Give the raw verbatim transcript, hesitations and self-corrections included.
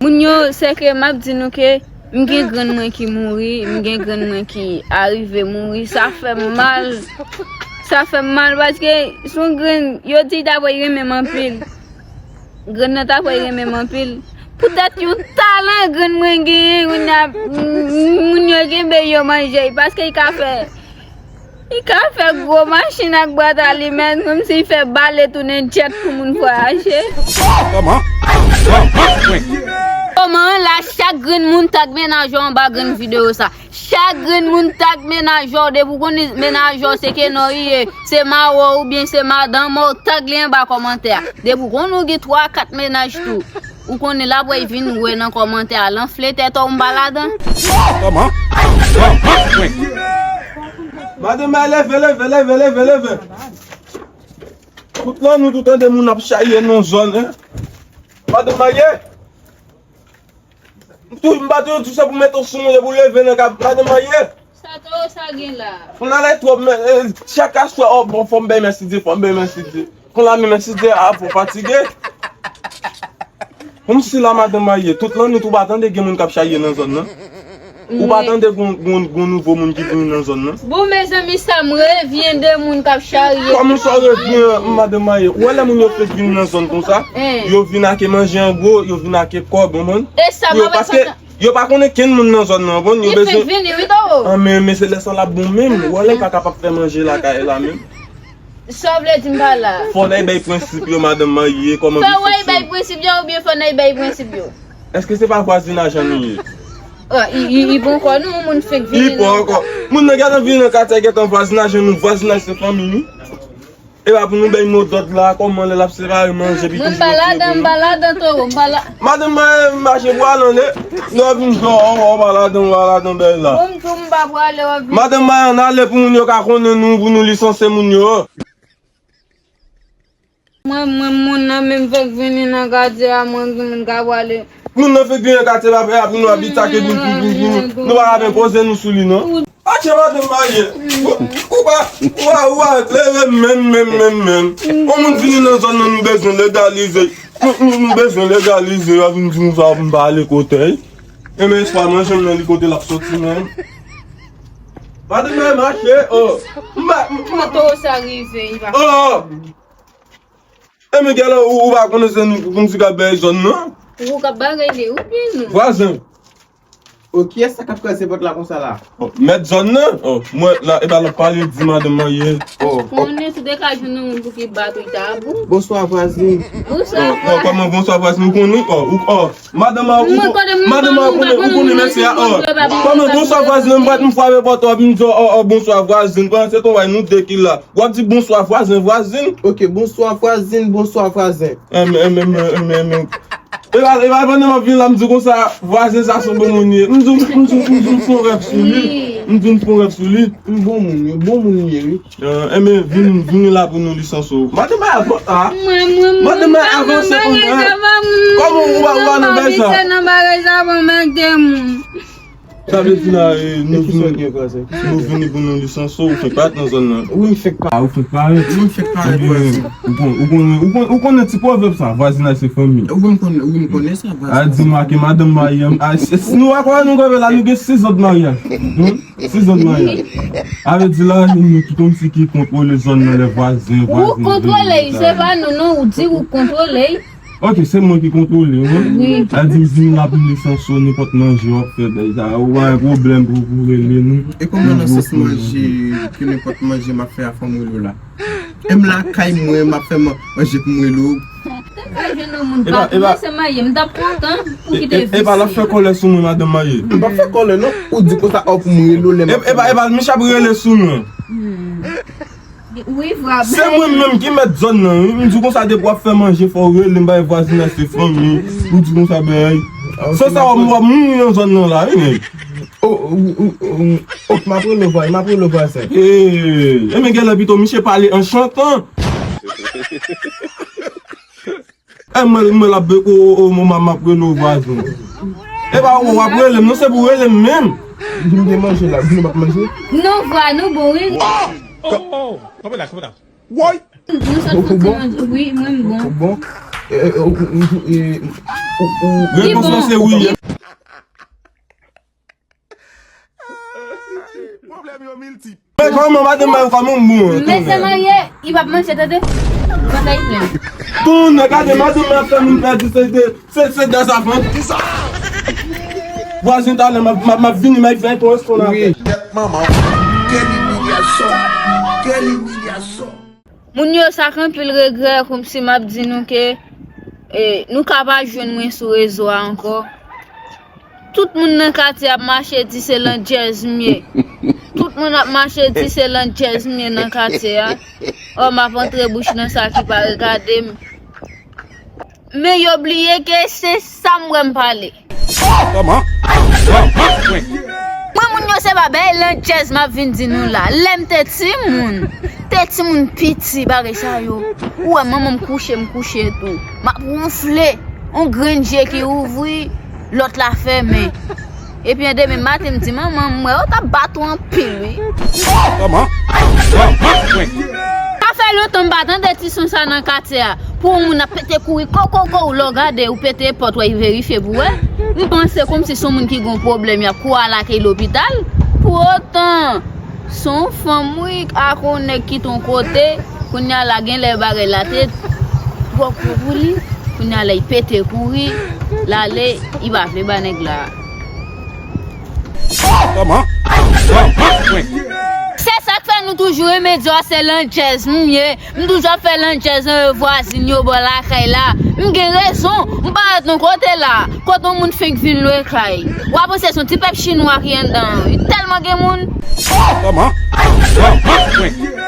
Moun yo, se ke m ap di nou ke m gen grann mwen ki mouri, m gen grann mwen ki arive mouri. Sa fè m mal. Sa fè m mal paske se yon grenn, yo di ta pral renmen m anpil. Grenn nan ta pral renmen m anpil. Poutèt yon talan grenn mwen genyen, moun ap, moun yo kenbe yo manje paske l ka fè Li ka fè gwo machin ak bwat alimèt, kòmsi l fè bale tounen djèt pou moun vwayaje. Kòman? Kòman? Kòman la, chak grenn moun tag mennaj ou anba grenn videyo sa. Chak grenn moun tag mennaj ou, depi w konnen mennaj ou se Kenò li ye, se mawon oubyen se madanm ou, tag li anba kòmantè a. Depi w konnen w gen twa, kat mennaj tou. Ou konnen l ap wè vin wè nan kòmantè a, l anfle tèt ou m pa ladan. Kòman? Madanm Maye, leve, leve, leve, leve, leve. Tout lannuit ou tande moun ap chaye nan zòn, en. Madanm Maye. M tou, m pa toujou di w se pou mete w sou mwen, pou leve nan kab. Madanm Maye. Sa toro sa gen la? Kounye a lè twòp, men, eh, chak aswè, oh, bon, fò m bay mèsidye, fò m bay mèsidye. Kounye a men mèsidye a fò fatige. Kòmsi la, Madanm Maye, tout lannuit ou pa tande gen moun k ap chaye nan zòn nan? Ou pa tande gon, gon, gon nouvo moun ki vini nan zòn nan? Bon, mezanmi, sa m revyen de moun k ap chaye. Kòman sa w revyen, Madanm Maye? Ou wè lè moun yo fenk vini nan zòn konsa, yo vin ake manje an gwo, yo vin ake kòb, ou konprann? E sa pa wè sa. Yo pa konnen kenn moun nan zòn nan, bon, yo bezwen. Li fenk vini, wi, toro. Ah, men, men se lè sa l ap bon menm. Ou wè lè l pa kapab fè manje lakay la menm. Sa w vle di m pa la? Fò n al bay prensip yo, Madanm Maye, kòman pou fonksyone? Fò w al bay prensip yo oubyen fò n al bay prensip yo? Èske se pa vwazinaj an nou ye? Ah, i, i, i poko non, moun fenk vini. I poko. Moun nan gentan vini nan katye, gentan vwazinaj an nou, vwazinaj se fanmi nou. E pa pou nou bay mo dòd la, kòman lè l ap separe manje, pi toujou. Mwen m pa ladan, m pa ladan, toro, m pa la. Madanm Maye, mache pwale, non, w ap vin fè, w, w pa ladan, w pa ladan bèy la. Bon, m tou m pa pwale, w ap vin. Madanm Maye, ann ale pou moun yo ka konnen nou, pou nou lisanse moun yo. Mwen, mwen, moun nan menm fèk vini nan katye a, mwen, moun ka pwale. Moun nan fèk vini nan katye a, apre nou ap atake, nou, nou, nou, nou, nou pa ka menm poze nou sou li, non. Atche, Madanm Maye. Ou, ou pa, ou pa, ou pa klere menm, menm, menm, menm. Yon moun vini nan zòn nan, nou bezwen legalize. Nou, nou, nou bezwen legalize, yo vin di nou sa, m pa ale kote. E men espwa manje m nan li kote l ap soti menm. Madanm Maye mache, oh. M pa, m, m, kote w sa rive, i pa. Oh. E men gèlè, ou, ou pa konnen se nou, kòmsi k ap bay zòn nan? Ou k ap bagay li, oubyen nou? Vwazen. Oh, kiyès sa k ap kraze pòt la konsa la? Oh, mèt zòn nan? Oh, mwen la, e pa l ap pale, di Madanm Maye. Oh, oh. Konnen si w te ka jwenn yon moun pou ki bat ou, tabou. Bonswa, vwazen. Bonswa, vwazen. Oh, kòman bonswa, vwazen? Ou konnen? Oh, ou, oh, Madanm Maye, ou, Madanm Maye, ou konnen, ou konnen mesye a, oh. Kòman bonswa, vwazen? M pa t, m frape pòt ou, m di, oh, oh, bonswa, vwazen. Pandan se tan w wè nou de ki la. W ap di bonswa, vwazen, vwazen. Ok, bonswa, vwazen, bonswa, vwazen. Em, em, em, em, em, em. E pa, e pa pandan m ap vin la, m di konsa, vwazen sa se yon bon moun ye. M di, m di, m di, m fè yon rèv sou li. M di, m fè yon rèv sou li. M bon moun ye, bon moun ye, wi. Eh, enben, vin, vin la pou nou lisanse w. Madanm Maye avan, ah. Madanm Maye avanse konsa. Kòman ou pa, ou pa nan bagay sa? Nan bagay sa, bon, mèt de moun. Sa vle di la, eh, nou vini, nou vini pou nou lisanse w, ou fenk parèt nan zòn nan. Wi, m fenk parèt. Ah, ou fenk parèt? Wi, m fenk parèt, vwazen. Ou kon-, ou konnen, ou kon-, ou konnen ti pwovèb sa, vwazinaj se fanmi. Wi, m konnen, wi, m konnen sa, vwazen. A di m ke Madanm Maye, a, si, si nou pa kwè nou kanpe la, nou gen sis zòt maryaj. Hmm? Sis zòt maryaj. A vle di la, nou ki kòmsi ki kontwole zòn nan, lè vwazen, vwazen. Ou kontwole, se pa nou, non, ou di ou kontwole. Ok, se mwen ki kontwole, wi. Wi. A di m vin la pou m lisanse w, nenpòt manje w ap fè, bay sa, ou pa gen pwoblèm pou, pou rele nou. E kòman nan sans manje, ke nenpòt manje m ap fè a, fò m rele w la? E m lakay mwen, m ap fè man-, manje pou m rele w. Te ka jwenn yon moun pa pou mwen, se Maye, m t ap kontan pou ki te visi. E pa l ap fè kòlè sou mwen, Madanm Maye? M p ap fè kòlè, non. Ou di konsa, oh, pou m rele w, lè m ap fè. E pa, e pa, misye ap rele sou mwen. Hmm. Wi, vwa. Se mwen menm ki mèt zòn nan, wi. M di konsa, depi w ap fè manje, fò w rele m, bay vwazinaj se fanmi. M di konsa, bay. San sa, w ap, w ap mouri nan zòn nan la, wi, nèg. Oh, oh, oh, oh, oh, m ap rele w vwa-, m ap rele w vwazen. Eh, enben, gèlè pito, misye pale an chantan. E mwen, mwen l ap be-, o, o, o, mwen m ap rele w vwazen. E pa ou w ap rele m, non, se pou w rele m menm. Vin gen manje la, vin w ap manje. Non, vwa, nou bon, wi. Oh, oh, oh, kanpe la, kanpe la. Woy! Nou sot fè ti manje, wi, mwen m bon. Ou bon? Eh, eh, ou, ou, ou, eh, ou, ou, ou, Repons lan se wi. Pwoblèm yo miltip. Men kòman madanm mwen kòman m bon? Men se marye, li p ap manje, tande. Konsa li plen. Tounen, gade madanm mwen ap fè moun pèdi se de, se, se de safran. Vwazen talè, m ap, m ap, m ap vini, m ap fè yon eston la. Wi. Tèt manman. Quelle humiliation. Quelle humiliation. Moun yo sa k anpil regrè, kòmsi m ap di nou ke, eh, nou ka pa jwenn mwen sou rezo a ankò. Tout moun nan katye ap mache di se landjèz m ye. Tout moun ap mache di se landjèz m ye nan katye a. Ò, m ap antre bouch nan sa ki pa regade m. Men yo bliye ke se sa m wè m pale. Kòman? Kòman? Mwen moun yo se pa bay landjèz m ap vin di nou la. Lè m te timoun, te timoun piti bagay sa yo. Ou wè manman m kouche, m kouche tou. M ap wonfle. On grenn je ki ouvri, lòt la fèmen. Epi an demen maten m di manman m, m wè yo t ap bat ou anpil wi. Kòman? Kòman? Sa fè lontan m pa tande ti son sa nan katye a. Pou yon moun ap pete kouri kokoko, ou lè w gade, ou pete pòt, w ap verifye pou wè. M panse kòmsi se yon moun ki gen yon pwoblèm, y ap kouri al ak li lopital. Pou otan, se yon fanm, wi, ak yon nèg ki t yon kote, kounye a la, gen lè bagay la te twò gwo pou li, kounye a la, li pete kouri, l ale, li pa vle ba nèg la. Kòman? Kòman? Se sa k fè nou toujou renmen di w se landjèz m ye. M toujou ap fè landjèz nan vwazin yo bò lakay la. M gen rezon. M pa ret nan kote la. Kote yon moun fenk vin lwe kay. W a panse se yon ti pèp chinwa ki anndan an wi. Tèlman gen moun. Kòman? Kòman?